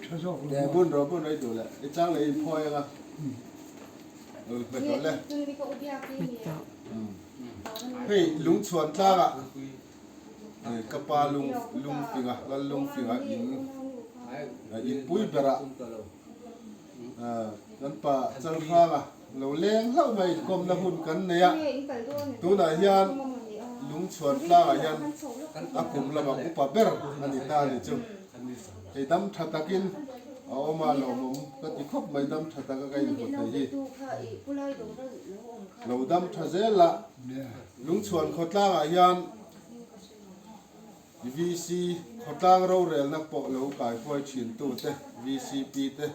tha zawk lo maw? Bun rawh bun rawh i duh leh i chang leh i inphawi anga hmet rawh le. Hei lungchhuan tlangah ka pa lung lungfinga lal lungfinga in inpui berah kan pa Chalhranga lo leng hlauh mai inkawmna hun kan nei a, tunah hian lungchhuan tlangah hian a kum lamah upa ber a ni ta a ni chu. Hei dam tha takin a awm a, lawmawm ka ti khawp mai dam tha taka ka inhmu thei hi. Lo dam tha zel a, lungchhuan khawtlangah hian VC khawtlang rorelna pawh lo kaihruai thin tute VCP te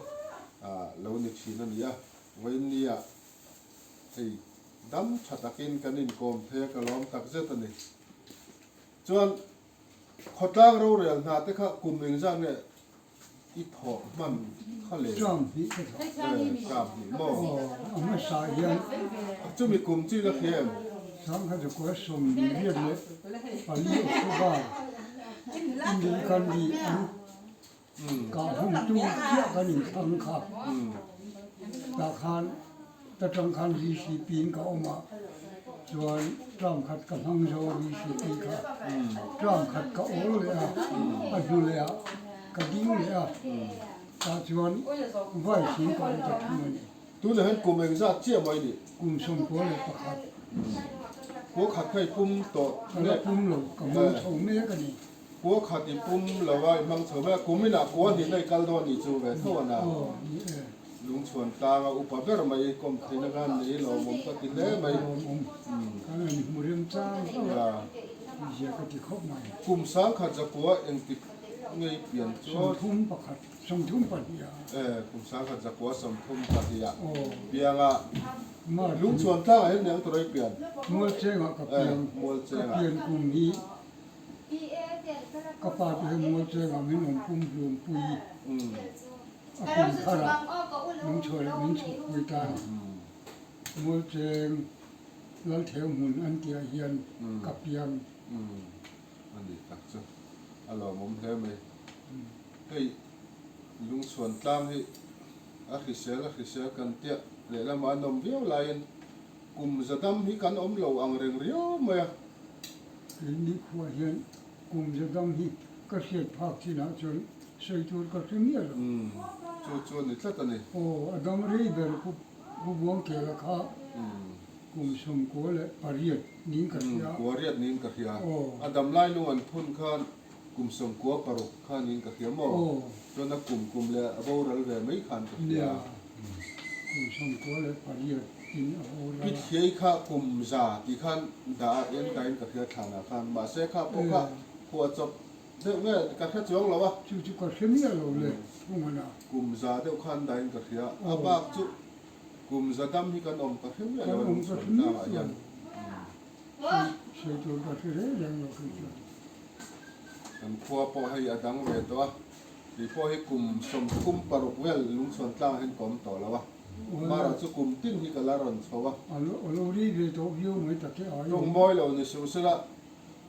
lo ni thin a ni a, vawiinnia hei dam tha takin kan inkawm phei a ka lawm takzet a ni. Chuan khawtlang rorel hna te kha kum engzat nge i thawh hman kha le? Term hnih ka thawh. Term hnih maw? Aw, a hmasa hian. Chumi kum chu i la hria em? Sangha zakua 28 October Indira Gandhi an kah hlum tu chiah kan inthlang kha. Tah khan ta tang khan VCP in ka awm a, chuan term khat ka hmang zo a VCP kha. Term khat ka awl leh a, a hnu leh ah ka ding leh a, tah chuan vice in ka awm ta thung a ni. Tunah hian kum engzat chiah mai ni? Kum 91. Kua khat kha i pum tawh Ka la pum lo, ka hmang chho mek a ni. Kua khat i pum lo a, i hmang chho mek a, kum inah kua hnihna i kal dawn nih chu ve tho a na. Lungchhuan tlanga upa ber mai i kawm theihna khan nei lawmawm ka ti hle mai. Lawmawm kan han hmu rem chang hlauh a, zia ka ti khawp mai. Kum 10,000 zakua engtik ngei pian chuan. 31, 32 ah. Kum 10,000 zakua 32 ah piang a. Lungchhuan tlangah hian niang tawrh a i pian? Mualchengah ka piang, ka pian kum hi. Ka pa te hian Mualchengah min rawn pum hlum pui a kum tharah min chhuah leh min chhuk pui ta a ni. Mualcheng Laltheu hmun an tihah hian ka piang. A ni tak chu a lawmawm hle mai. Hei lungchhuan tlang hi a hrisel a hrisel kan tiah lehlamah an awm viau laiin Kum za dam hi kan awm lo ang reng riau mai a. Keini khuah hian kum za dam hi ka hriat phak chinah chuan sawi tur ka hre miah lo. Umm, chu chu a ni tlat a ni. Aw, a dam rei ber Pu Pu Buangkela kha kum 98 niin ka hria. Umm, kua riat niin ka hria. Aw. A dam lai lung an phun khan kum 96 kha niin ka hria maw? Aw. Chuan a kum kum leh a boral ve mai khan ka hria. Nia, kum 98. Pi Thiai kha kum za tih khan dah a en tain ka hria thlanah khan mahse kha pawh kha phuah chawp deuh nge ka hre chuang lo a. Chu chu ka hre miah lo le thung a. Kum za deuh khan dahin ka hria a bak chu kum za dam hi kan awm ka hre miah lo a lung chhuan tlangah hian. Sawi tur ka hre reng reng lo kei chuan. Kan khua pawh hei a dang ve tawh a, tih pawh hi kum 36 vel lung chhuan tlangah hian ka awm tawh lo a. Mara chu kum tin hi ka la rawn chho a. A lo ri ve tawh viau mai tak e ai. Tawng mawi lo ni suh sela,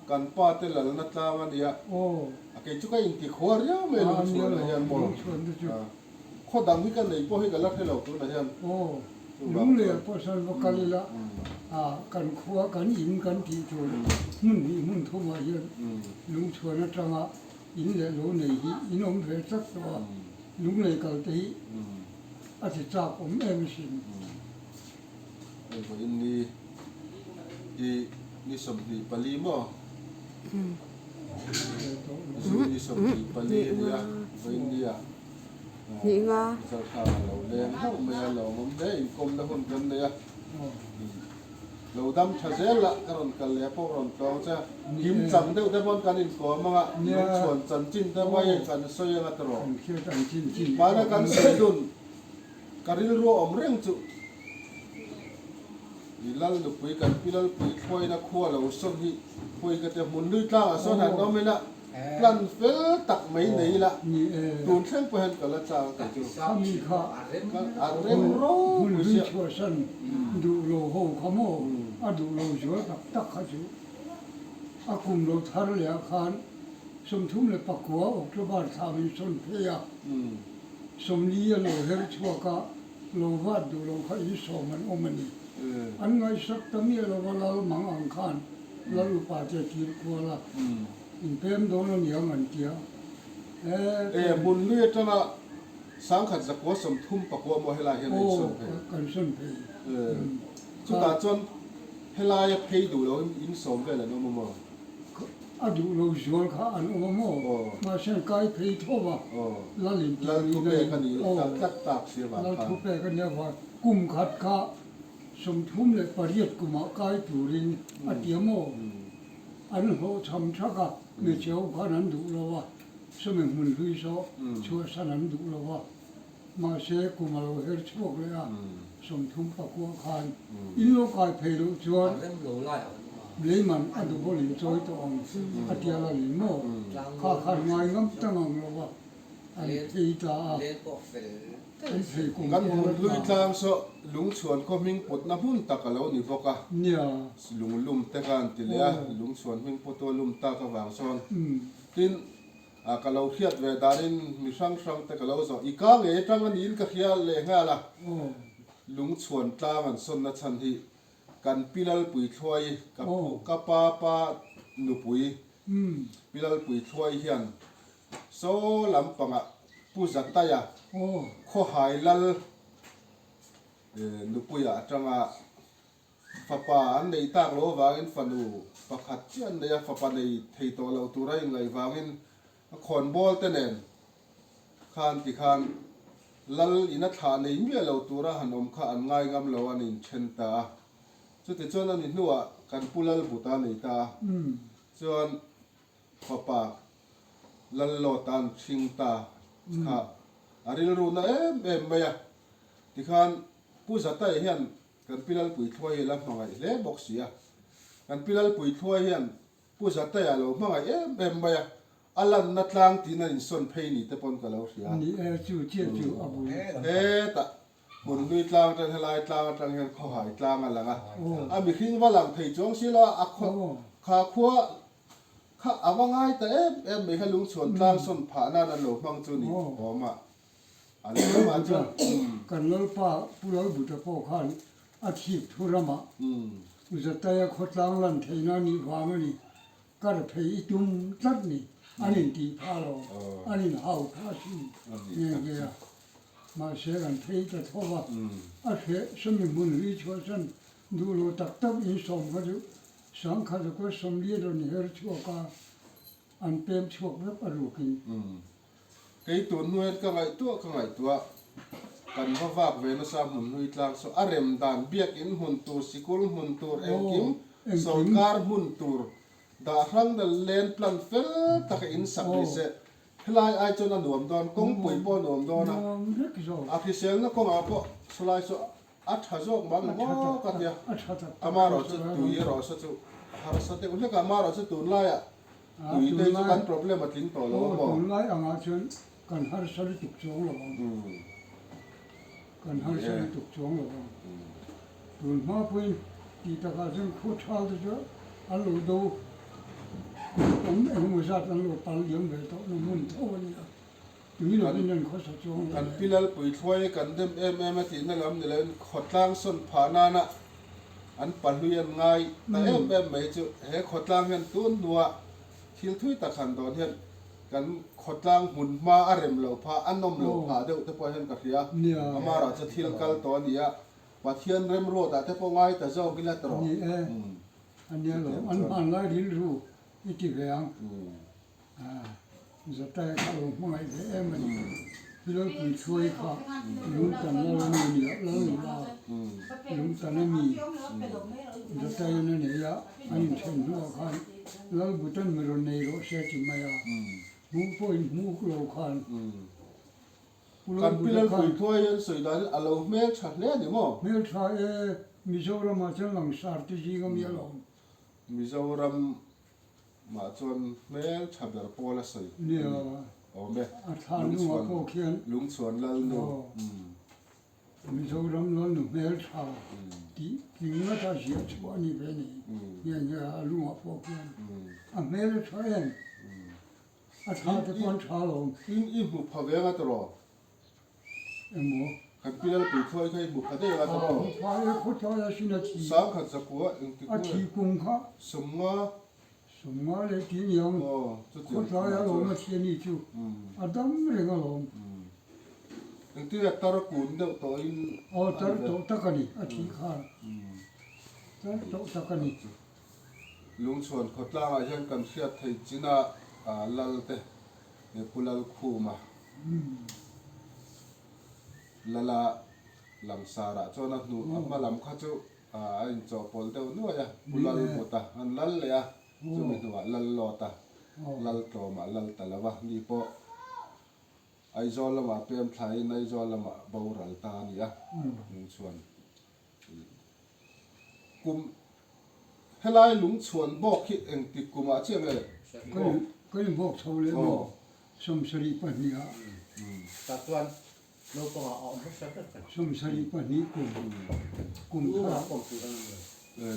kan pa te lalna tlang a nia. A kei chu ka inti khua riau mai lungchhuan ah hian maw. Khaw dang hi ka nei pawh hi ka la hre lo tunah hian. Aw, lungleh pawh sawn va kal ila, kan khua kan in kan tih tur hmun hnih hmun thumah hian lungchhuan atanga in leh lo nei hi in awm ve tlat tawh a, lunglei kal te hi A ti chak awm em asin. Hei vawiin ni hi ni 24 maw? Zu ni 24 a nia, vawiin ni ah Zalthanga lo leng hlauh mai a, lawmawm hle inkawmna hun kan nei a. Lo dam tha zel la, ka rawn kal leh pawh rawn tlawng che. Kim chang deuh te pawn kan inkawm anga, lungchhuan chanchin te mai kan sawi anga tawh. Hmana kan sawi dun, ka rilru a awm reng chu. I lal nupui kan pi lalpui khuaina khua lo sawn hi khuai ka tia hmun lui tlangah sawn han awm ila, plan fel tak mai nei ila, tun thleng pawh hian ka la chang a kei chu. Khami kha a rem ropui sia. Hmun chhuahsan duh lo ho kha maw a duh lo zual tak tak kha chu a kum lo thar leh ah khan. 39 October thla min sawn phei a, 40 a lo her chhuak a, lo vat duh lo kha in sawm an awm a ni. An ngaihsak ta miah lova lal mang ang khan lal upa te a tir kual a, in pem dawn a niang an tia. E, hmun lui atanga 1939 maw helai hian a insawn phei? Aw, kan sawn phei. E, chutah chuan helaia phei duh lo in sawm vel an awm a maw? A duh lo zual kha an awm a maw? Mahse an kai phei tho va, lal in tih Lal thu pek a nih tlat tak si avang khan. Lal thu pek a nih avang kum khat kha 38 kumah kai turin a ti a maw? An hlawhchham thak a, hmeichhe ho khan an duh lo a, sawmi hmun hlui saw chhuahsan an duh lo a, mahse kum a lo her chhuak leh a, 39 khan in lo kai phei loh chuan leiman a duhawlh in chawi tawh ang a tia la ni maw? Kha khan ngai ngam ta ngang lo a, an phei ta a. Kan thei kum Kan hmun hlui tlang saw lungchhuan khaw hming putna hmun tak a lo ni bawk a. Nia. Lunglum te kha an ti leh a, lungchhuan hming putu a lum tak avang sawn. Tin, ka lo hriat ve danin mi hrang hrang te ka lo zawh. I ka ngei atang a niin ka hria leh nghal a. Lungchhuan tlang an sawnna chhan hi kan Pi Lalpuithluai, ka pa pa nupui Pi Lalpuithluai hian Saw lampangah Pu Zataia Khawhai Lal nupuia atanga fapa an neih tak loh avangin fanu pakhat chiah an nei a, fapa nei thei tawh loh tura inngaih vangin a khawnbawl te nen khan tikhan Lal ina thlah nei miah lo tura han awm kha an ngai ngam lo an inthen ta a. Chutichuan ani hnuah kan Pu Lal Buta nei ta a, chuan Fapa Lallawta'n hring ta kha a rilru na em em mai a. Tikhan Pu Zatai hian kan Pi Lalpuithluai hi la hmangaih hle bawk si a. Kan Pi Lalpuithluai hian Pu Zatai a lo hmangaih em em mai a, a lanna tlang tiin a insawn phei ni te pawn ka lo hria. Ni e, chu chiah chu a bul. Hetah Hmunhlui tlang atang helai tlang atang hian khawhai tlang a lang a. A mihring va lang thei chuang si lo a, a kha khua Kha a va ngai ta em em mai kha lungchhuan tlang sawn phah nan an lo hmang chu ni awm a, a lo lamah chuan. Kan Lalpa Pu Lalbuta pawh khan a thip thu ramah Zataia khawtlang lan theihna nih vang a ni, kar phei i tum tlat ni, an intih phah lo, an inhau phah sin nghe nghe a. Mahse kan phei ta tho va, a hreh sawmi hmun hlui chhuahsan duh lo tak tak insawm kha chu Sangkhat a kawi 40 rawn her chhuak a, an pem chhuak vek a rukin. Kei tun hnu hian ka ngaihtuah ka ngaihtuah, kan va vak ve nasa hmun hlui tlang saw a rem dan biakin hmun tur, sikul hmun tur, engkim sawrkar hmun tur dah hrang na len plan fel taka in sak ni se, helai ai chuan a nuam dawn, kawngpui pawh a nuam dawn a, a hriselna kawngah pawh sawlai saw A tha zawk mang maw ka tia, amaherawh chu tui erawh saw chu harsa deuh hlek a, amaherawh chu tunlaiah tui te chu kan problem a tling tawh lo a maw? Tunlai angah chuan kan harsa lutuk chuang lo ang, kan harsa lutuk chuang lo ang. Tun hma pawhin tih takah chuan khaw thal te chu an lo do kum tam engemaw zat an lo pal liam ve tawh na hmun tho a ni a. Kan Pi Lalpuithluai kan dem em em a tihna lam ni loin khawtlang sawn phah nana an pahlui an ngai ta em em mai chu he khawtlang hian tun hnuah thil thui tak han dawn hian kan khawtlang hmun hma a rem lo phah a nawm lo phah deuh te pawh hian ka hria amaherawh chu thil kal tawh a ni a Pathian remruatah te pawh ngai ta zawk ila tawh. Ni e, a nia lo, an hmanlai rilru i ti ve ang. Zatai kha lo hmangaih ve em a ni. Pilawlpui chhuai kha lungtan lal a ni a, lal ni a, lungtan a mi Zatai an a nei a, an inthen hnuah khan Lal Butan mi rawn nei rawh se ti mai a, hmuh pawhin hmuh lo khan Kan Pi Lalpui thuai hian sawi danin a lo hmeltha hle a ni maw? Hmeltha e, Mizoramah chuan langsar te zing a mi alawm. Mizoram Mah chuan hmel tha ber pawl a sawi a ni awm e. A thla nungah pawh khian. Lungchhuan Lalnu. Mizoram Lalnu hmel tha tih tling ngata ziah chhuah a ni ve ni nghe nghe a lungah pawh khian a hmel a tha em. A thla te pawh an tha alawm. In i hmu pha ve anga tawh? Emaw? Kan pi Lalpui khawi kha i hmu pha daih anga tawh? Hmu pha e, khawtlai a sin a thi. 10,100 engtik A thi kung kha. 50. 50 leh ti niang. Khawtlai alawm a thi a ni chu. A dam reng alawm. Engtin a tar kun deuh tawhin. Aw tar tawh tak a ni, a thi khan. Tar tawh tak a ni. Lungchhuan khawtlangah hian kan hriat thei chin a lal te Pu Lalkhuma lala langsarah chuan a hnu a hma lam kha chu a inchawhpawlh deuh nuai a, Pu Lalmuta an lal leh a, chumi hnuah Lallawta lal tlawmah lal ta lo a, ni pawh Aizawl lamah pem thlaiin Aizawl lamah boral ta a ni a, Lungchhuan Kum helai lungchhuan bawk hi engtik kumah chiah nge bawk? Ka in bawk chho leh maw? 72 ah. Tah chuan naupangah a awm hmasa ber kan. 72 kum kum thar.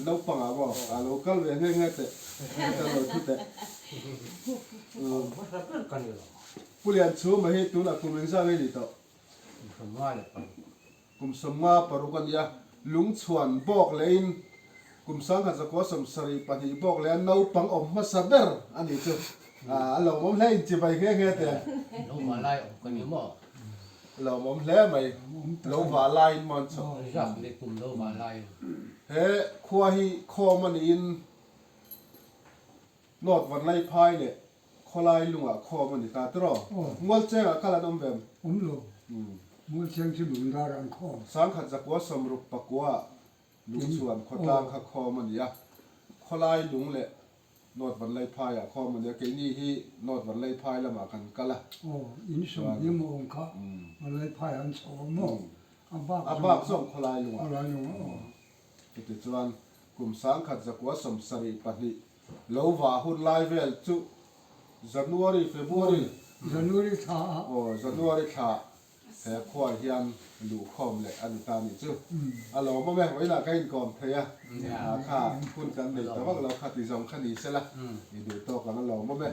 Naupangah maw? A lo kal ve nghe nghe teh. Ka lo thu teh. Awm hmasa ber ka ni lo. Pu Lianchhuma hi tunah kum engzah nge ni tawh? Kum 56. Kum 56 a nia, lungchhuan bawk lehin kum 1972 bawk leh a naupang awm hmasa ber a nih chu. A lawmawm hle inchibai nghe nghe te. Lo va lai awm ka ni maw? Lawmawm hle mai. Lo va laiin maw an chawh? Zak leh kum lo va laiin. He khua hi khawm a niin North Vanlaiphai leh Khawlai lungah khawm a ni ta tiraw? Mualchengah kal an awm ve em? Awm lo. Mualcheng chu lungdar an khawm. 1969 Lungchhuan khawtlang kha khawm a ni a. Khawlai lung leh North Vanlaiphaiah khawm a ni a. Keini hi North Vanlaiphai lamah kan kal a. Aw, in sawmhnih maw awm kha Vanlaiphai an chho a maw? A bak A bak zawng Khawlai lungah. Khawlai lungah aw. Chutichuan kum 1972 Lo vah hun lai vel chu January, February. January thla ah. Aw, January thla he khuaah hian luhkhawm leh a ni ta nih chu. A lawmawm e, vawiinah ka inkawm thei a, kha hun kan nei ta vak lo kha ti zawng kha ni sela, i duh tawk ang a lawmawm e.